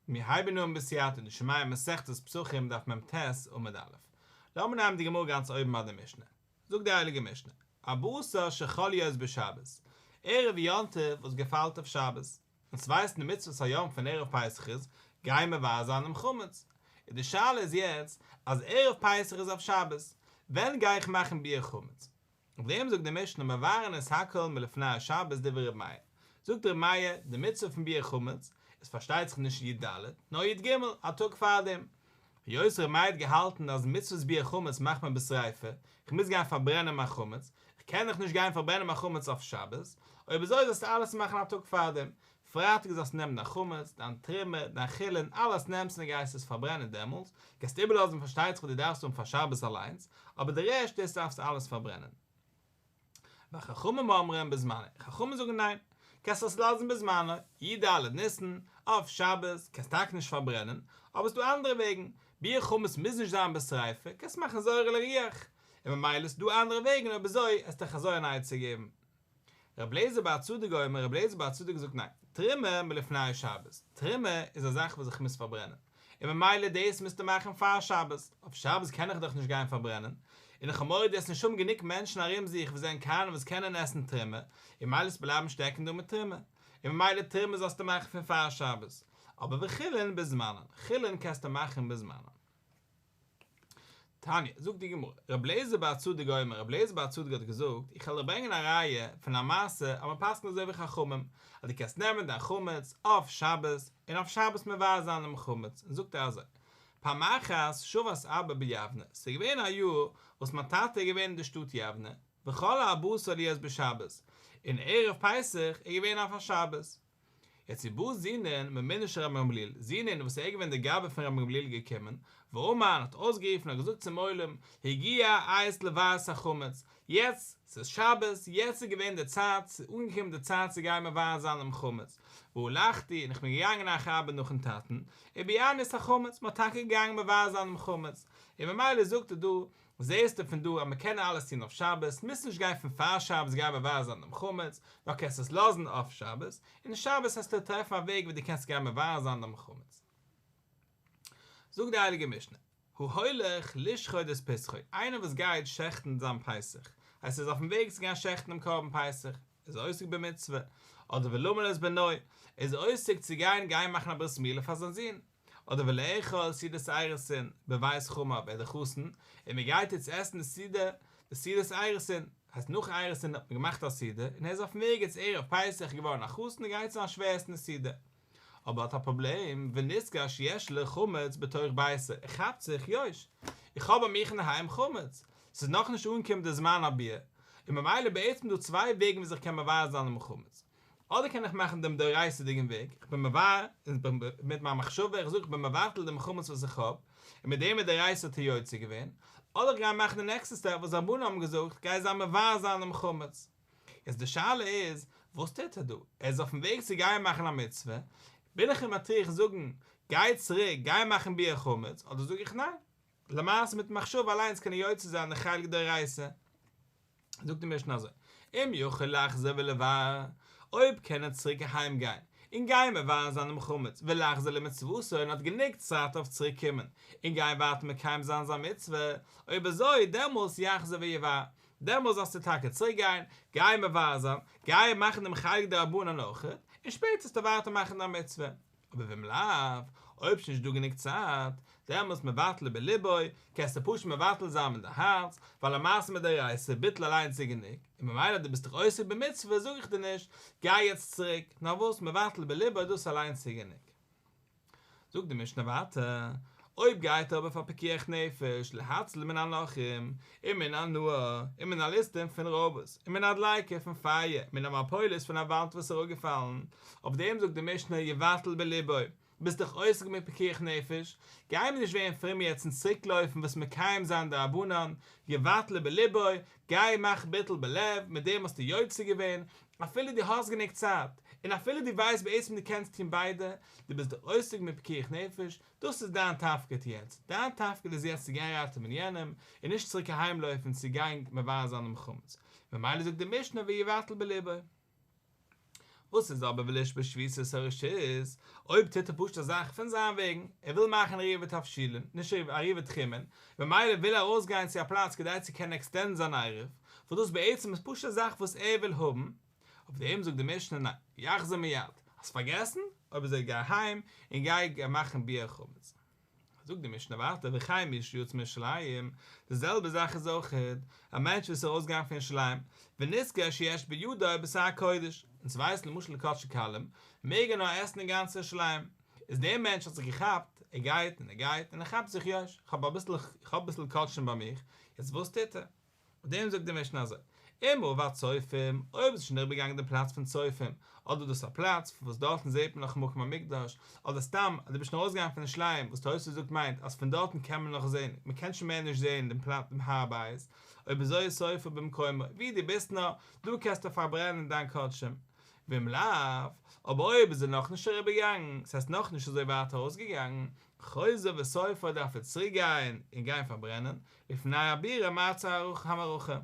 מיר הייבן אן בסייעתא דשמיא מסכת פסחים דף מ"ט עמוד א'. לאמיר נעמען די גמרא גאנץ אויבן ביי די משנה. זאגט די הייליגע משנה, ארבעה עשר שחל להיות בשבת, ערב יום טוב וואס געפאלט אויף שבת. אונז ווייסן די מצוות היום פון ערב פסח איז, גיי מבער זיין דעם חמץ. און די שאלה איז יעצט, אז ערב פסח איז אויף שבת, ווען גיי איך מאכן ביעור חמץ? אויף דעם זאגט די משנה מבערין את הכל מלפני השבת דברי ר' מאיר, זאגט ר' מאיר, די מצוה פון ביעור חמץ איז פארשטייט זיך נישט י"ד, נאר י"ג, א טאג פארדעם. היות ר' מאיר האט געהאלטן אז מצוות ביעור חמץ מאכט מען בשריפה, איך מוז גיין פארברענען מיין חמץ, איך קען דאך נישט גיין פארברענען מיין חמץ אויף שבת, אויב אזוי זאלסטו אלעס מאכן א טאג פארדעם, פרייטאג זאלסטו נעמען דיין חמץ, דיין תרומה, דיין חולין, אלעס נעמסט און גייסט עס פארברענען דעמאלטס, גייסט איבערלאזן פארשטייט זיך וואס דו דארפסט האבן פאר שבת אליינס, אבער די רעשט דאס דארפסטו אלעס פארברענען. וחכמים אומרים בזמנו, חכמים זאגן ניין, קענסט עס לאזן בזמנו, י"ד ניסן, אויף שבת, קענסט טאקע נישט פארברענען, אבער ס'דא אנדערע וועגן, ביעור חמץ מוז נישט זיין בשריפה, קענסט מאכן זורה לרוח, און ממילא ס'דא אנדערע וועגן אויב אזוי עסט דיך אזוי אן עצה געבן. רבי אליעזר בר צדוק אומר, רבי אליעזר בר צדוק זאגט ניין, תרומה מלפני שבת, תרומה איז א זאך וואס איך מוז פארברענען, און ממילא דאס מוזטו מאכן פאר שבת, אויף שבת קען איך דאך נישט גיין פארברענען, און איך האב מורא דו וועסט נישט האבן גענוג מענטשן ארום זיך וואס זענען כהנים וואס קענען עסן תרומה, און ממילא עסט בלייבן שטעקן דא מיט תרומה, און ממילא תרומה זאלסטו מאכן פון פאר שבת, אבער וחולין בזמנן, חולין קענסטו מאכן בזמנן. תניא, זאגט די גמרא, רבי אליעזר בר צדוק אומר, רבי אליעזר בר צדוק האט געזאגט, איך וועל דיר ברענגען א ראיה פון א מעשה אז מען פסק'נט אזוי ווי חכמים, אז דו קענסט נעמען דיין חמץ אויף שבת, און אויף שבת מבער זיין דעם חמץ, און זאגט ער אזוי, פעם אחת שבת אבא ביבנה, ס'איז געווען א יאר וואס מיין טאטע איז געווען אין די שטאט יבנה, וחל ארבעה עשר להיות בשבת, און ערב פסח איז געווען אויף א שבת. יעצט ובא זונין ממונו של רבן גמליאל, זונין וואס ער איז געווען דער גבאי פון רבן גמליאל געקומען, ואמר און האט אויסגערופן און געזאגט צום עולם, הגיעה העת לבער את החמץ, יעצט, ס'איז שבת, יעצט איז געווען די צייט, ס'איז אנגעקומען די צייט צו גיין מבער זיין דעם חמץ, והלכתי, און איך בין געגאנגען אחר אבא נאכן טאטן, וביערנו את החמץ, מ'האט טאקע געגאנגען מבער זיין דעם חמץ, און ממילא זאגט ער דא, זעהסטו פון דא אז מען קען אלעס טון אויף שבת, מוזט נישט גיין פון פאר שבת גיין מבער זיין דעם חמץ, נאר קענסט עס לאזן אויף שבת, און שבת וועסטו טרעפן א וועג ווי דו קענסט גיין מבער זיין דעם חמץ. זאגט די הייליגע משנה, ההולך לשחוט את פסחו, איינער וואס גייט שעכטן זיין פסח, הייסט ער איז אויפן וועג צו גיין שעכטן דעם קרבן פסח, איז עוסק במצוה, אדער ולמול את בנו, איז עוסק צו גיין גיין מאכן א ברית מילה פאר זיין זון, אדער ולאכול סעודת אירוסין בבית חמיו ער איז דער חתן, און מען גייט יעצט עסן די סעודה, די סעודת אירוסין, הייסט נאך אירוסין האט מען געמאכט א סעודה, און ער איז אויפן וועג יעצט ערב פסח געווארן א חתן און גייט צו זיין שווער עסן די סעודה. אבער האט א פראבלעם, ונזכר שיש לו חמץ בתוך ביתו, ער כאפט זיך, יוש, איך האב ביי מיך אינדערהיים חמץ, ס'איז נאכנישט אנגעקומען די זמן הביעור, און ממילא בעצם דא צוויי וועגן וויאזוי איך קען מבער זיין דעם חמץ, אדער קען איך מאכן דעם דאורייתא'דיגן וועג, איך בין מבער מיט מיין מחשבה, איך זאג איך בין מבטל דעם חמץ וואס איך האב, און מיט דעם מדאורייתא האט ער יוצא געווען, אדער איך גיי מאכן די נעקסטע סטעפ וואס רבנן האבן געזאגט, גיי זיי מבער זיין דעם חמץ. יעצט די שאלה איז, וואס טוט ער דא? ער איז אויפן וועג צו גיין מאכן א מצוה, בין איך אים מטריח זאגן, גיי צוריק, גיי מאכן ביעור חמץ, אדער זאג איך ניין, למעשה מיט מחשבה אליינס קען ער יוצא זיין די חלק דאורייתא. זאגט די משנה אזוי, אם יכול לחזור ולבער, אויב קען ער צוריק אהיים גיין, און גיין מבער זיין דעם חמץ, ולחזור למצוותו און האט גענוג צייט אויף צוריק קומען, און גיין ווייטער מקיים זיין זיין מצוה, אויב אזוי דעמאלס יחזור ויבער, דעמאלס זאלסטו טאקע צוריק גיין, גיי מבער זיין, גיי מאכן דעם חלק דרבנן אויכעט, און שפעטער זאלסטו ווייטער מאכן דיין מצוה. אבער ואם לאו, אויב ס'נישט דא גענוג צייט, דעמאלס מבטל בליבו, קענסטו פשוט מבטל זיין מיט די הארץ, ווייל למעשה מדאורייתא ביטול אליינס איז גענוג, און ממילא דו ביסט דאך עוסק במצוה זאג איך דיר נישט, גיי יעצט צוריק, נאר וואס מבטל בליבו דאס אליינס איז גענוג. זאגט די משנה ווייטער, אויב גייט ער אבער פאר פיקוח נפש להציל מן הנכרים, ומן הנהר, ומן הליסטים פון רויבערס, ומן הדליקה פון פייער, ומן המפולת פון א וואנט וואס איז אראפגעפאלן, אויף דעם זאגט די משנה יבטל בליבו, ביסט דאך עוסק מיט פיקוח נפש, גיי מיר נישט ווערן פרום יעצט און צוריקלויפן וואס מקיים זיין דרבנן, יבטל בליבו, גיי מאך ביטול בלב, מיט דעם האסטו יוצא געווען, אפילו דו האסט גענוג צייט, און אפילו דו ווייסט בעצם דו קענסט טון ביידע, דו ביסט דאך עוסק מיט פיקוח נפש, דאס איז דיין תפקיד יעצט, דיין תפקיד איז יעצט צו גיין ראטעווען יענעם, און נישט צוריק אהיימלויפן צו גיין מבער זיין דעם חמץ. ממילא זאגט די משנה ויבטל בליבו. וואס איז אבער ולשבות שביתת הרשות, אויב טוט ער פשוט א זאך פון זיין וועגן, ער וויל מאכן עירובי תבשילין, נישט עירובי תחומין, ממילא וויל ער ארויסגיין צו א פלאץ כדי צו קענען עקסטענדן זיין עירוב, וואס דאס בעצם איז פשוט א זאך וואס ער וויל האבן, אויף דעם זאגט די משנה ניין, יחזור מיד, האסט פארגעסן? אויב אזוי גיי אהיים און גיי מאכן ביעור חמץ. זאגט די משנה ווייטער וכן מי שיצא מירושלים, די זעלבע זאך איז אויך א מענטש וואס איז ארויסגעגאנגען פון ירושלים, ונזכר שיש בידו בשר קודש, אונז ווייסן למשל קדשי קלים מעג ער נאר עסן אין גאנץ ירושלים, איז דער מענטש האט זיך געכאפט, ער גייט און ער גייט און ער כאפט זיך יוש, איך האב אביסל איך האב אביסל קדשים ביי מיך, יעצט וואס טוט ער? אויף דעם זאגט די משנה אזוי, אם עבר צופים, אויב איז שוין אריבערגעגאנגען דעם פלאץ פון צופים, אדער דאס א פלאץ וואס דארטן זעט מען נאך מקום המקדש, אדער סתם אז דו ביסט שוין ארויסגעגאנגען פון ירושלים, וואס תוספות זאגט מיינט אז פון דארטן קען מען נאך זען, מען קען שוין מער נישט זען דעם פלאץ דעם הר הבית, אויב אזוי איז שורפו במקומו, ווי דו ביסט נאר, דא קענסטו פארברענען דיין קדשים. ואם לאו, אבער אויב איז ער נאכנישט אריבערגעגאנגען, ס'הייסט נאכנישט אזוי ווייט ארויסגעגאנגען, חוזר ושורפו דארף ער צוריק גיין און גיין פארברענען, לפני הבירה מעצי המערכה.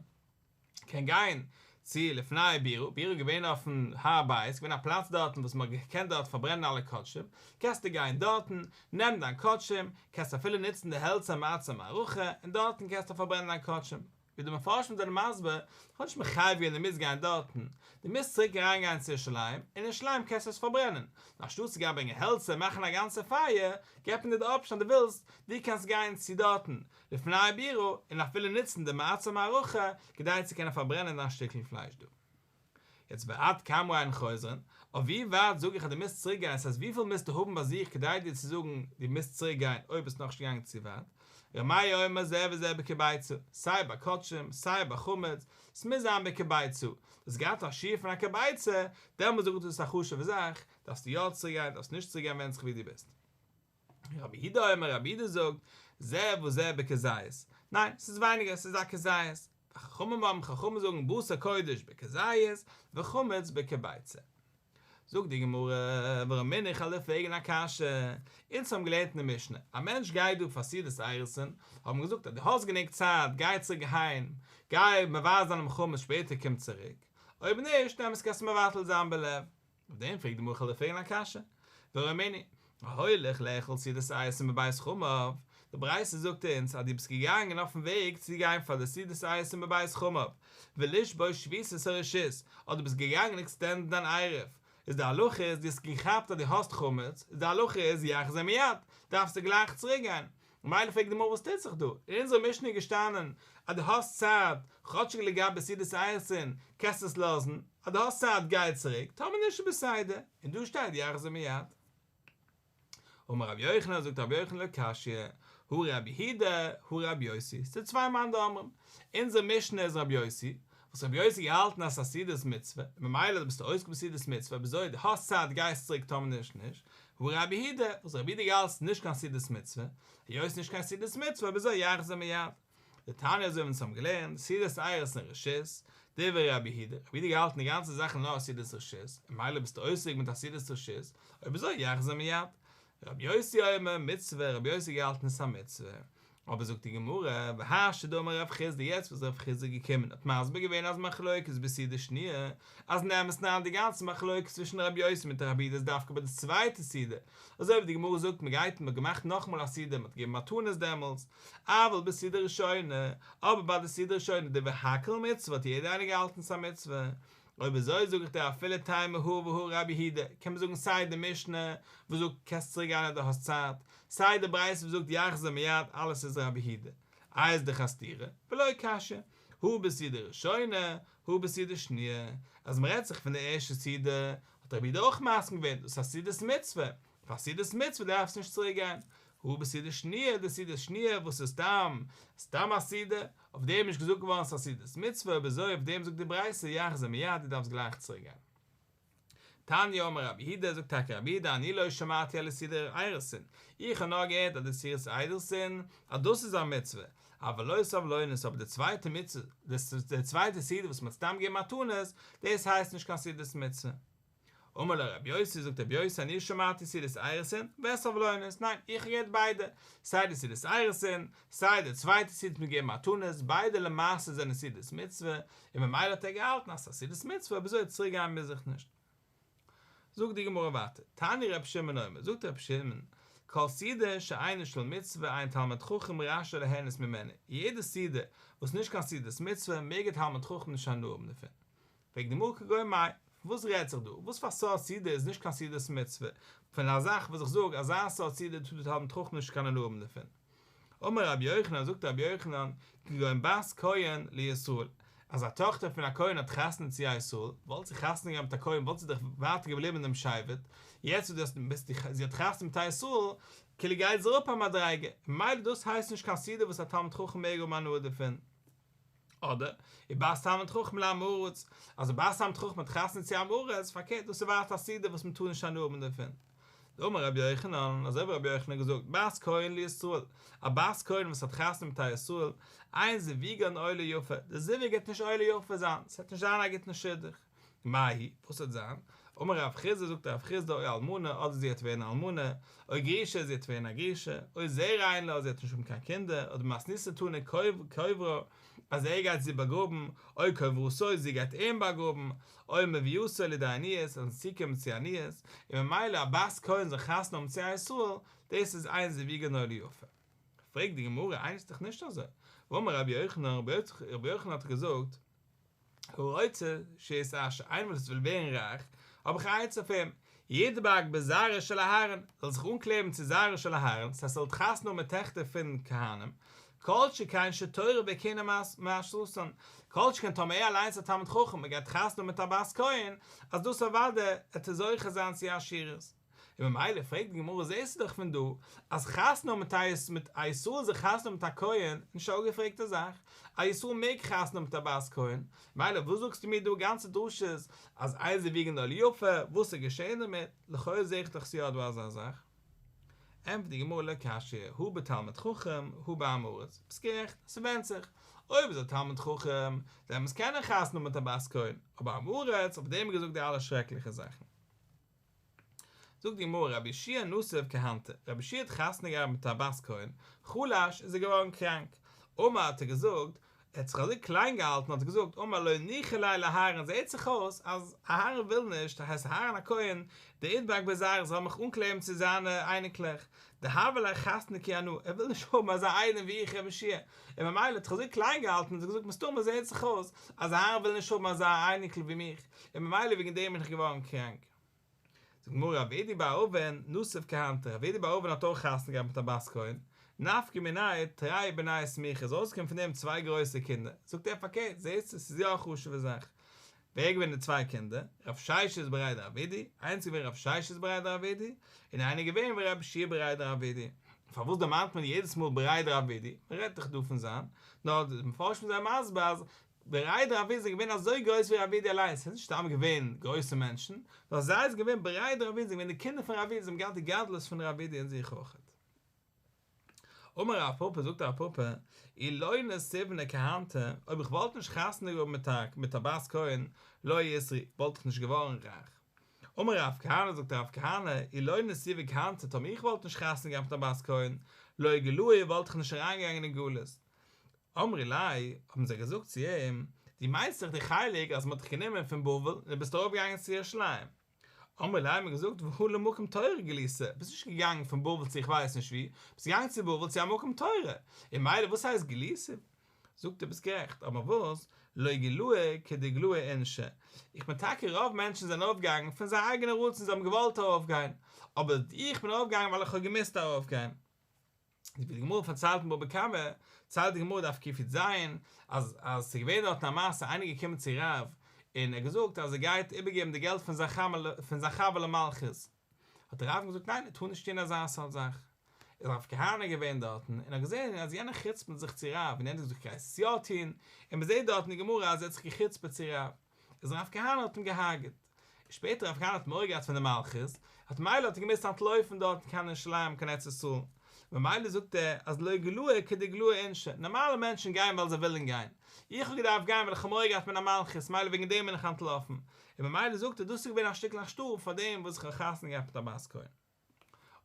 קען גיין צו לפני בירה, בירה איז געווען אויפן הר הבית, געווען א פלאץ דארטן וואס מען האט געקענט דארט פארברענען אלע קדשים, קענסטו גיין דארטן, נעם דיין קדשים, קענסט אפילו נוצן די העלצער מעצי המערכה, און דארטן קענסטו פארברענען דיין קדשים. ווי די מפרשים זענען מסביר, כ'האב נישט מחייב געווען דו מוזט גיין דארטן, דו מוזט צוריק אריין גיין צו ירושלים, אין ירושלים קענסטו עס פארברענען, נאר אנשטאט צו גיין ברענגען העלצער און מאכן א גאנצע פייער, געבט מען דיר די אפשען אז דו ווילסט, דו קענסט גיין צו דארטן, לפני בירה, און אפילו נוצן די מעצי המערכה, כדי צו קענען פארברענען דיין שטיקל פלייש דא. יעצט ועד כמה הן חוזרין, אויף ווי ווייט זאג איך אז דו מוזט צוריק גיין, ס'הייסט וויפיל מוזטו האבן ביי זיך כדי דיר צו זאגן דו מוזט צוריק גיין אויב ביסט נאכנישט געגאנגען צו ווייט, ר' מאיר אומר זה וזה בכביצה, סיי ביי קדשים סיי ביי חמץ, ס'מוז זיין בכביצה, דו האסט געהאט א שיעור פון א כביצה, דעמאלס זאג איך דאס איז א חשוב'ע זאך, דארפסטו יא צוריק גיין, דארפסט נישט צוריק גיין ווענדט זיך ווי דו ביסט. רבי יהודה אומר רבי יהודה זאגט, זה וזה בכזית, ניין ס'איז ווייניגער ס'איז א כזית, וחכמים אומרים חכמים זאגן בשר קודש בכזית וחמץ בכביצה. זאגט די גמרא, ורמינהו איך וועל דיר פרעגן א קשיא, אונז האבן געלערנט אין די משנה, א מענטש גייט דא פאר סעודת אירוסין, האבן געזאגט אז דו האסט גענוג צייט גיי צוריק אהיים, גיי מבער זיין דעם חמץ שפעטער קום צוריק, אויב נישט דעמאלטס קענסטו מבטל זיין בלב. אויף דעם פרעגט די גמרא כ'וועל דיר פרעגן א קשיא, ורמינהו, ההולך לאכול סעודת אירוסין בבית חמיו, די ברייתא זאגט אונז אז דו ביסט געגאנגען אויפן וועג צו גיין פאר די סעודת אירוסין בבית חמיו, ולשבות שביתת הרשות, אדער ביסט געגאנגען עקסטענדן דיין עירוב, איז די הלכה איז דו האסט געכאפט אז דו האסט חמץ, איז די הלכה איז יחזור מיד, דארפסטו גלייך צוריק גיין, ממילא פרעגט די גמרא וואס טוט זיך דא? אין אונזער משנה איז געשטאנען אז דו האסט צייט, כאטשיג לגבי סעודת אירוסין קענסטו עס לאזן, אז דו האסט צייט גיי צוריק, טאמער נישט איז בסדר, און דא שטייט יחזור מיד. אמר רבי יוחנן, זאגט רבי יוחנן לא קשיא, הא רבי יהודה, הא רבי יוסי, ס'איז צוויי מאן דאמרים, אונזער משנה איז רבי יוסי, וואס רבי יוסי האט געהאלטן אז ס'איז א סעודת מצוה, און ממילא דו ביסט עוסק בסעודת מצוה, אויב אזוי דו האסט צייט גייסט צוריק טאמער נישט נישט, הא רבי יהודה, וואס רבי יהודה געהאלטן ס'איז נישט קיין סעודת מצוה, היות ס'נישט קיין סעודת מצוה אויב אזוי יחזור מיד. דתניא אזוי ווי אונז האבן געלערנט, סעודת אירוסין רשות, דברי רבי יהודה, רבי יהודה געהאלטן די גאנצע זאך איז נאר א סעודת רשות, און ממילא ביסטו עוסק מיט א סעודת רשות, אויב אזוי יחזור מיד. רבי יוסי אומר מצוה, רבי יוסי געהאלטן ס'איז א מצוה. אבער זאגט די גמרא, והשתא דאמר רב חסדא יעצט וואס רב חסדא איז געקומען האט מסביר געווען אז מחלוקת בסעודה שניה, אז אין אמת'ן אריין די גאנצע מחלוקת צווישן רבי יוסי מיט רבי יהודה איז דווקא ביי די צווייטע סעודה, אזוי ווי די גמרא זאגט מען גייט מען האט געמאכט נאכאמאל א סעודה מען האט געגעבן מתנות דעמאלטס, אבל בסעודה ראשונה, אבער ביי די סעודה ראשונה דברי הכל מצוה האט יעדער איינער געהאלטן ס'איז א מצוה, אויב אזוי זאג איך דיר אפילו תימא הא והא רבי יהודה, קען מען זאגן סיי די משנה וואס זאגט קענסט צוריק גיין אז דו האסט צייט, סיי די ברייתא וואס זאגט יחזור מיד אלעס איז רבי יהודה. איי איז דאך א סתירה? ולא קשיא, הא בסעודה ראשונה, הא בסעודה שניה, אז מען רעדט זיך פון די ערשטע סעודה, האט רבי יהודה אויך מסכים געווען דאס איז א סעודת מצוה, פאר סעודת מצוה דארפסטו נישט צוריק גיין, הא בסעודה שניה, די סעודה שניה וואס איז סתם סתם א סעודה, אויף דעם איז נישט געזאגט געווארן ס'איז א סעודת מצוה, אויב אזוי אויף דעם זאגט די ברייתא יחזור מיד דו דארפסט גלייך צוריק גיין. תניא אמר רבי יהודה, זאגט טאקע רבי יהודה אני לא שמעתי אלא סעודת אירוסין, איך האב נאר געהערט אז די סעודת אירוסין אז דאס איז א מצוה, אבל לא סבלונות אבער די צווייטע מצוה, די צווייטע סעודה וואס מ'האט סתם געגעבן מתנות, דאס הייסט נישט קיין סעודת מצוה. אמר לו רבי יוסי, זאגט רבי יוסי אני שמעתי סעודת אירוסין וסבלונות, ניין, איך האב געהערט ביידע, סיי די סעודת אירוסין, סיי די צווייטע סעודה מיט געבן מתנות, ביידע למעשה זענען סעודת מצוה, און ממילא האט ער געהאלטן אז ס'איז א סעודת מצוה, אויב אזוי צוריק גיין מוז איך נישט. זאגט די גמרא ווייטער, תניא ר' שמעון אומר, זאגט ר' שמעון, כל סעודה שאינה של מצוה אין תלמיד חכם רשאי ליהנות ממנה, יעדע סעודה וואס איז נישט קיין סעודת מצוה מעג א תלמיד חכם נישט הנאה האבן דערפון. פרעגט די גמרא כגון מאי, פון וואס רעדט זיך דא? וואס פאר סארט סעודה איז נישט קיין סעודת מצוה? פון א זאך וואס איך זאג אזא סארט סעודה טאר די תלמיד חכם נישט קיין הנאה האבן דערפון. אמר רבי יוחנן, זאגט רבי יוחנן, כגון בת כהן לישראל, אז א טאכטער פון א כהן האט חתונה צו א ישראל, וואלט זי חתונה געהאט מיט א כהן וואלט זי דאך ווייטער געבליבן אין דעם שבט, יעצט וואס דו האסט זי האט חתונה מיט א ישראל, כאילו גייט זי אראפ א מדריגה, ממילא דאס הייסט נישט קיין סעודה וואס א תלמיד חכם מעג האבן הנאה דערפון. אדער, ובת תלמיד חכם לעם הארץ, אז א בת תלמיד חכם האט חתונה צו עם הארץ, פארקערט דאס איז ווייטער א סעודה וואס מען טאר נישט הנאה האבן דערפון. דאמר רבי יוחנן, אזוי ווי רבי יוחנן האט געזאגט, בת כהן לישראל, א בת כהן וואס האט חתונה מיט א ישראל, אין זיווגן עולה יפה, די זיווג גייט נישט עולה יפה זיין, ס'וועט נישט זיין א גוטן שידוך. מאי היא, וואס וועט זיין? אמר רב חסדא, זאגט רב חסדא, או אלמנה, אדער זי וועט ווערן א אלמנה, או גרושה, זי וועט ווערן א גרושה, או זרע אין לה, זי וועט נישט האבן קיין קינדער, אדער במתניתא תנא קוברה, אז ער גייט זי באגראבן, או קוברתו, זי גייט אים באגראבן, או מביאתו לידי עניות, אז זי צוקומען צו עניות, און ממילא א בת כהן זאל חתונה האבן צו א ישראל, דאס איז אין זיווגן עולה יפה. פרעגט די גמרא, איני, ס'איז דאך נישט אזוי, והאמר רבי יוחנן, רבי יוחנן האט דאך געזאגט, הרוצה שיתעשר, איינער וואס וויל ווערן רייך, האב איך א עצה פאר אים, ידבק בזרעו של אהרן, זאל זיך אנקלעבן צו זרעו של אהרן, ס'הייסט ער זאל חתונה האבן מיט טעכטער פון כהנים, כל שכן שתורה וכהונה מעשרתן, כל שכן טאמער ער אליינס איז א תלמיד חכם און גייט חתונה האבן מיט א בת כהן, אז דאס אוודאי עט ער זוכה זיין צו עשירות. און ממילא פרעגט די גמרא זעסטו דאך פון דא אז חתונה האבן מיט א מיט א ישראל זיך חתונה האבן מיט א כהן איז נישט א אפגעפרעגטע זאך, א ישראל מעג חתונה האבן מיט א בת כהן, ממילא וואס זאגסטו מיר דא גאנצע דרשות אז אין זיווגן עולה יפה, וואס איז געשען דערמיט, לכאו' זעה איך דאך ס'יא דא אזא זאך. ענטפערט די גמרא לא קשיא, הא בתלמיד חכם, הא בעם הארץ, ביסט גערעכט, ס'ווענדט זיך, אויב איז א תלמיד חכם, דעמאלס קען ער חתונה האבן מיט א בת כהן, אבער עם הארץ, אויף דעם איז געזאגט די אלע שרעקליכע זאכן. זאגט די גמרא רבי יהושע נסיב כהנתא, רבי יהושע האט חתונה געהאט מיט א בת כהן, חלש איז ער געווארן קראנק, אמר האט ער געזאגט, ער האט זיך אזוי קליין געהאלטן האט ער געזאגט, אמר לא ניחא ליה לאהרן זעהט זיך אויס אז אהרן וויל נישט, הייסט אהרן הכהן, דאידבק בזרעיה זאל מיך אנקלעבן צו זיינע אייניקלעך, דהוה ליה חתנא כי אנא, ער וויל נישט האבן אזא איידעם ווי איך רבי יהושע, און ממילא האט זיך אזוי קליין געהאלטן האט ער געזאגט מסתמא זעהט זיך אויס אז אהרן וויל נישט האבן אזא אייניקל ווי מיך, און ממילא וועגן דעם בין איך געווארן קראנק. זאגט די גמרא רב אידי בר אבין נסיב כהנתא, רב אידי בר אבין האט אויך חתונה געהאט מיט א בת כהן, נפקו מיניה תרי בני סמיכי איז ארויסגעקומען פון דעם צוויי גרויסע קינדער, זאגט ער פארקערט, זעסטו ס'איז יא א חשוב'ע זאך. ווער איז געווען די צוויי קינדער? רב ששת בריה דרב אידי, איינס איז געווען רב ששת בריה דרב אידי, און איינער איז געווען רב יהושע בריה דרב אידי. פארוואס דערמאנט מען יעדעס מאל בריה דרב אידי? מען רעדט דאך דא פון זיין, נאר די מפרשים זענען מסביר אז בריה דרב אידי זענען געווען אזוי גרויס ווי רב אידי אליינס, ס'איז נישט סתם געווען גרויסע מענטשן, נאר זיי זענען געווען בריה דרב אידי, זענען געווען די קינדער פון רב אידי, זיי האבן געהאט די גדלות פון רב אידי אין זיך אויכעט. אמר רב פפא, זאגט רב פפא, אי לא נסיבנא כהנתא, אויב איך וואלט נישט חתונה געהאט מיט א מיט א בת כהן, לא איעתרי, וואלט איך נישט געווארן רייך. אמר רב כהנא, זאגט רב כהנא, אי לא נסיבנא כהנתא, טאמער איך וואלט נישט חתונה געהאט מיט א בת כהן, לא גלאי, וואלט איך נישט אריינגעגאנגען אין גלות. אמרי ליה, האבן זיי געזאגט צו אים, דו מיינסט דאך די חלק אז מען האט דיך גענומען פון בבל און דו ביסט ארויפגעגאנגען צו ירושלים. אמרי ליה האט מען געזאגט והא למקום תורה גלית, ביסט נישט געגאנגען פון בבל צו איך ווייס נישט וואו, ביסט געגאנגען צו בבל צו א מקום תורה, און ממילא וואס הייסט גלית? זאגט ער ביסט גערעכט, אבער וואס, לא גילאי כדגלאי אינשי, איך בין טאקע רוב מענטשן זענען ארויפגעגאנגען פון זייער אייגענע רצון זיי האבן געוואלט ארויפגיין, אבער איך בין ארויפגעגאנגען ווייל איך האב געמוזט ארויפגיין. ווי די גמרא פארציילט אין בבא קמא, ציילט די גמרא דף קי"ז, אז אז ס'איז געווען דארטן א מעשה איינער איז געקומען צו רב און ער האט געזאגט אז ער גייט איבערגעבן די געלט פון זיין פון זיין חבר למלכות, האט רב אים געזאגט ניין ער טאר נישט טון אזא סארט זאך, איז רב כהנא געווען דארטן און האט געזען אז יענער חוצפה'ט זיך צו רב און יענער האט געזאגט גייסט עס יא טון, און מ'זעט דארט אין די גמרא אז ער האט זיך גע'חוצפה'ט צו רב. איז רב כהנא האט אים געהארגעט. און שפעטער רב כהנא האט מורא געהאט פון די מלכות, האט ממילא האט ער געמוזט אנטלויפן דארטן קיין ירושלים קיין ארץ ישראל. ממילא זאגט ער אז לא גילאי כדגלאי אינשי, נארמאלע מענטשן גייען ווייל זיי ווילן גיין, איך האב געדארפט גיין ווייל איך האב מורא געהאט מן המלכות, ממילא וועגן דעם בין איך אנטלאפן. און ממילא זאגט ער דאס איז געווען א שטיקל א שטראף פאר דעם וואס איך האב חתונה געהאט מיט א בת כהן.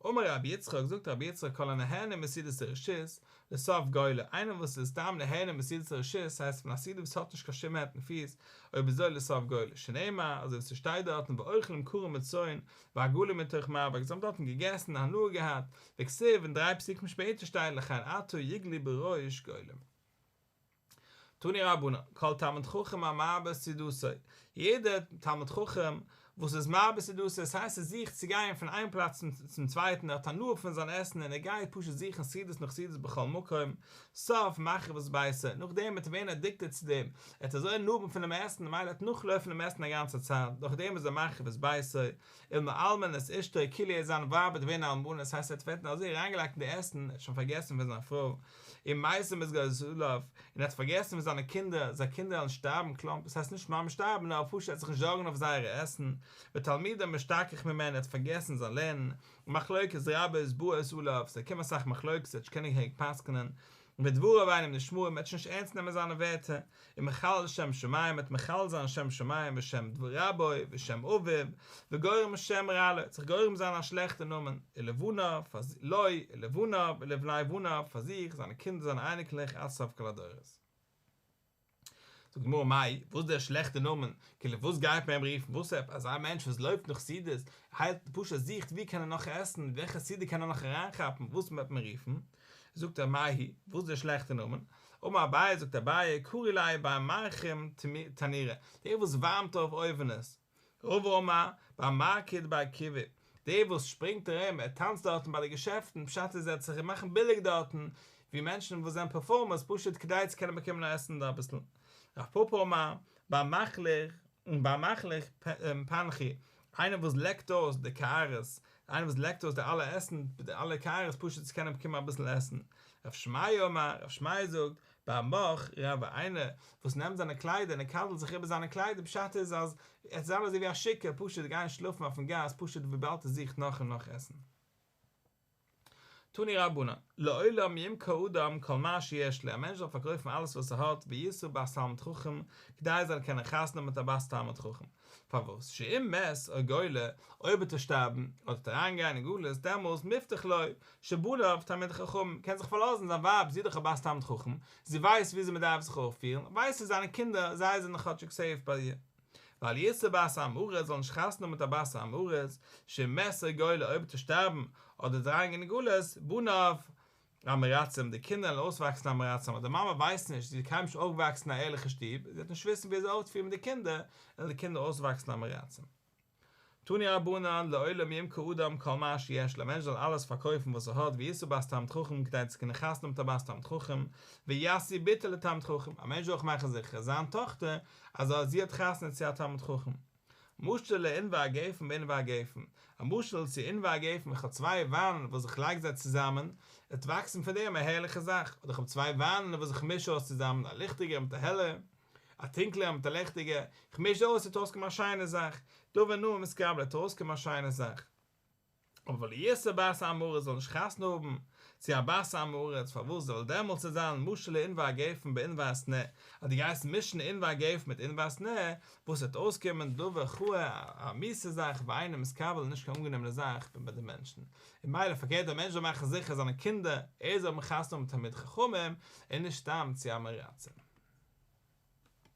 אמר רבי יצחק, זאגט רבי יצחק כל הנהנה מסעודת הרשות, לסוף גולה, איינער וואס איז סתם נהנה מסעודת הרשות, ס'הייסט פון א סעודה וואס האט נישט קיין שום הענט און פיס, אויב אזוי לסוף גולה, שנאמר, אזוי ווי ס'שטייט דארטן ואוכלים כרם מצאן ועגלים מתוך מאבק, זיי האבן דארטן געגעסן און הנאה געהאט, וכתיב, און דריי פסוקים שפעטער שטייט לכן עתה יגלו בראש גולים. תנו רבנן, כל תלמיד חכם המרבה סעודתו, יעדער תלמיד חכם וואס איז מרבה סעודתו, עס הייסט ער זוכט צו גיין פון איין פלאץ צום צווייטן, ער האט הנאה פון זיין עסן און ער גייט פשוט זוכן סעודות נאך סעודות בכל מקום, סוף מחריב את ביתו, נאכדעם וועט ער ווערן עדיקטעד צו דעם, ער וועט אזוי הנאה האבן פונעם עסן, ממילא ער וועט נאכלויפן דעם עסן א גאנצע צייט, נאכדעם איז ער מחריב את ביתו, ומאלמן את אשתו כאילו זיין ווייב וועט ווערן א אלמנה, עס הייסט ער וועט ווערן אזוי אריינגעלייגט אין די עסן, ער האט שוין פארגעסן פון זיין פרוי, ומתים את גוזליו, און ער האט פארגעסן פון זיינע קינדער, זיין קינדער וועלן שטארבן כלומר, עס הייסט נישט ממש שטארבן נאר פשוט ער וועט זיך נישט זארגן אויף זייערע עסן, ותלמודו משתכח ממנו, ער האט פארגעסן זיין לערנען, ומחלוקות רבות באות עליו, ס'וועט קומען אסאך מחלוקת, ער וועט נישט קענען געהעריג פסק'נען, ודבריו אינם נשמעים, מ'וועט שוין נישט ערנסט נעמען זיינע ווערטער, ומחלל שם שמים, מ'וועט מחלל זיין שם שמים ושם רבו ושם אביו, וגורם שם רע לו, זיך גורם זיין א שלעכטע נאמען, ולבניו, פאר לו, ולבניו, ולבני בניו, פאר זיך, זיינע קינדער, זיינע אייניקלעך, עד סוף כל הדורות. זאגט די גמרא מאי, וואס איז דער שלעכטער נאמען? כאילו וואס גייט מען אים רופן? וואס עפעס? אזא מענטש וואס לויפט נאך סעודות, הייסט פשוט זוכט ווי קען ער נאך עסן, וועלכע סעודה קען ער נאך אריינכאפן, וואס וועט מען רופן? זאגט ער מאי היא, וואס איז דער שלעכטער נאמען? אמר אביי, זאגט אביי, קרי ליה בר מרחיב תנורא, דער וואס ווארעמט אויף אויווענעס, רבא אמר, בר מרקיד בי כיוי, דער וואס שפרינגט ארום, ער טאנצט דארטן ביי די געשעפטן, פשט איז ער האט זיך מאכן ביליג דארטן, ווי מענטשן וואס זענען פערפארמערס פשוט כדי צו קענען באקומען א עסן דא אביסל. רב פפא אמר, בר מחליך, בר מחליך פנכי, איינער וואס לעקט אויס די קערות, איינער וואס לעקט אויס די אלע עסן, די אלע קערות פשוט צו קענען באקומען אביסל עסן. רב שמעיה אמר, רב שמעיה זאגט, בר מך רבעי, איינער וואס נעמט זיינע קליידער און ער קאדלט זיך איבער זיינע קליידער, פשט איז אז ער וועט זיין אזוי ווי א שיכור, פשוט גיין שלאפן אויפן גאס פשוט וויבאלד ער זוכט נאך און נאך עסן. תנו רבנן, לעולם ימכור אדם כל מה שיש לו, א מענטש זאל פארקויפן אלעס וואס ער האט, וישא בת תלמיד חכם, כדי ער זאל קענען חתונה האבן מיט א בת תלמיד חכם. פארוואס? שאם מת או גולה, אויב וועט ער שטארבן, אדער וועט ער אריינגיין אין גלות, דעמאלס מובטח לו, שבניו תלמידי חכמים, קען זיך פארלאזן זיין ווייב, זי איז דאך א בת תלמיד חכם, זי ווייסט וויאזוי מען דארף זיך אויפפירן, ווייסט זי זיינע קינדער, זיי זענען כאטשיג סעיף ביי איר. ואל ישא בת עם הארץ, זאל נישט חתונה האבן מיט א בת עם הארץ, שאם מת או גולה, אויב וועט ער שטארבן, אדער וועט אריינגיין אין גלות, בניו עמי הארצים, די קינדער וועלן אויסוואקסן עמי הארצים, ווייל די מאמע ווייסט נישט, זי איז קיינמאל נישט אויפגעוואקסן אין א ערליכע שטוב, זי וועט נישט וויסן ווי אזוי אויפצופירן מיט די קינדער, וועלן די קינדער אויסוואקסן עמי הארצים. תנו רבנן, לעולם ימכור אדם כל מה שיש לו, א מענטש זאל אלעס פארקויפן וואס ער האט, וישא בת תלמיד חכם, כדי צו קענען חתונה האבן מיט א בת תלמיד חכם, וישיא בתו לתלמיד חכם, א מענטש זאל אויך מאכן זיכער זיין טאכטער אז זי האט חתונה צו א תלמיד חכם. משל לענבי הגפן בענבי הגפן, א משל צו ענבי הגפן, איך האב צוויי וויינען וואס איך לייג זיי צוזאמען, עס וואקסן פון דעם א הערליכע זאך, אדער איך האב צוויי וויינען וואס איך מיש אויס צוזאמען, א ליכטיגער מיט א העלער, א טונקלער מיט א ליכטיגער, איך מיש אויס, עס וועט אויסקומען א שיינע זאך, דבר נאה מתקבל, עס וועט אויסקומען א שיינע זאך. אבער ולא ישא בת עם הארץ זאל נישט חתונה האבן צו א בת עם הארץ, פארוואס ווייל דעמאלטס וועט זיין משל לענבי הגפן בענבי הסנה, אז דו גייסט מישן ענבי הגפן מיט ענבי הסנה, וואס וועט אויסקומען דבר כוע א מיאוסע זאך ואינו מתקבל נישט קיין אנגענומענע זאך ביי די מענטשן, און ממילא פארקערט דער מענטש זאל מאכן זיכער זיינע קינדער ער זאל האבן חתונה מיט תלמידי חכמים און נישט סתם צו עם הארצים.